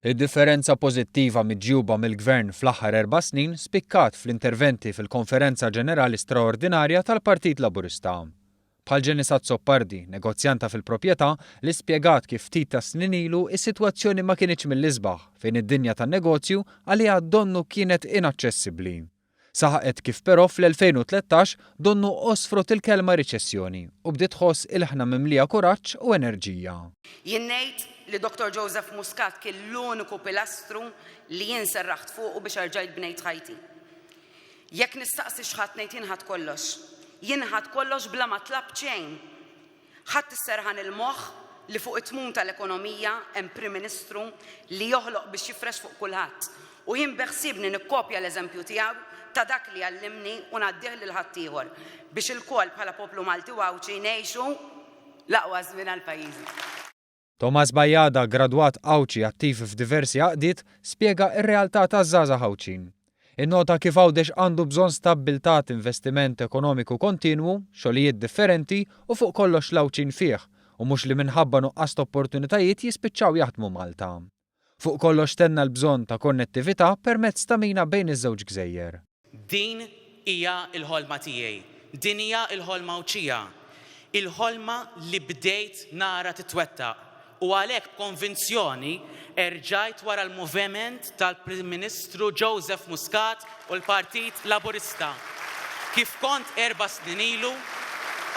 Id-differenza pożittiva miġjuba mill-Gvern fl-aħħar erba' snin spikkat fl-interventi fil-Konferenza Ġenerali Straordinarja tal-Partit Laburista. Bħal Janice Azzopardi, negozjanta fil-proprjetà, li spjegat kif ftit tas-snin ilu s-sitwazzjoni ma kinitx mill-isbaħ fejn id-dinja tan-negozju għaliha donnu kienet inaċċessibbli. Saħqet kif però fl-2013 donnu għosfrot il-kelma riċessjoni u bdiet tħoss ilħna mimlija kuraġġ u enerġija. Jien ngħid li Dottor Joseph Muscat kien l-uniku pilastru li jien serraħt fuqu biex erġajt bnejt ħajti. Jekk nistaqsi x'ħadt ngħid jien ħadt kollox. Jien ħadt kollox bla ma tlabt xejn. Ħadt is-serħan il-moħħ li fuq it-tmun tal-ekonomija hemm Prim Ministru li joħloq biex jifrex fuq kulħadd u jien beħsiebni nikkopja l-eżempju tiegħu ta' dak li għallimni u ngħaddih lil ħaddieħor biex ilkoll bħala poplu Malti u Għawdxi ngħixu l-aqwa żmien għal pajjiżna. Thomas Bajada, gradwat Għawdxi attiv f'diversi għaqdiet, spjega r-realtà taż-żgħażagħ Għawdxin. Innota kif Għawdex għandu bżonn stabbiltà t'investiment ekonomiku kontinwu, xogħlijiet differenti u fuq kollox l-Għawdxin fih u mhux li minħabba nuqqas t'opportunitajiet jispiċċaw jaħdmu Malta. Fuq kollox tenna l-bżonn ta' konnettività permezz ta' mina bejn iż-żewġ gżejjer. Din hija l-ħolma tiegħi. Din hija l-ħolma Għawdxija. Il-ħolma li bdejt nara titwettaq. U għalhekk b'konvinzjoni erġajt wara l-movement tal-Prim Ministru Joseph Muscat u l-Partit Laburista. Kif kont erba' snin ilu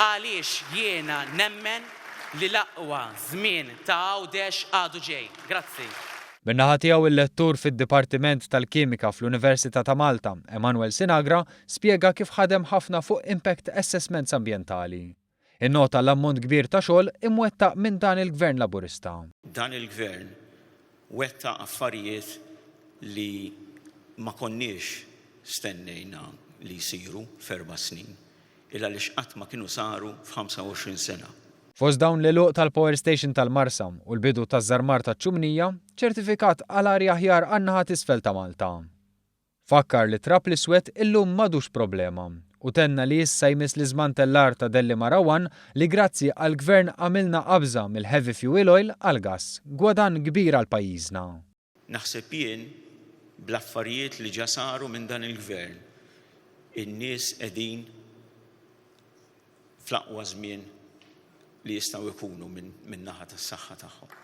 għaliex jiena nemmen li l-aqwa żmien ta' Għawdex għadu ġej. Grazzi. Min-naħa tiegħu il-lettur fid-Dipartiment tal-Kimika fl-Università ta' Malta, Emanuel Sinagra, spjega kif ħadem ħafna fuq impact assessments ambjentali. Innota l-ammont kbir ta' xogħol imwettaq minn dan il-Gvern Laburista. Dan il-Gvern wettaq affarijiet li ma konniex stennejna li jsiru f'erba' snin. Il għaliex qatt ma kienu saru f'25 sena. Fost dawn l-għeluq tal-Power Station tal-Marsa u l-bidu taż-żarmar taċ-ċumnija, ċertifikat għal arja aħjar għan-naħa t'isfel ta' Malta. Fakkar li t-trab l-iswed illum m'għadux problema u tenna li issa jmiss l-iżmantellar ta' Dellimara One li grazzi għall-Gvern għamilna qabża mill-heavy fuel oil għall-gass, gwadann kbir għal pajjiżna. Naħseb jien, bl-affarijiet li ġa saru minn dan il-Gvern, in-nies qegħdin fl-aqwa żmien li jistgħu jkunu min-naħa tas-saħħa tagħhom.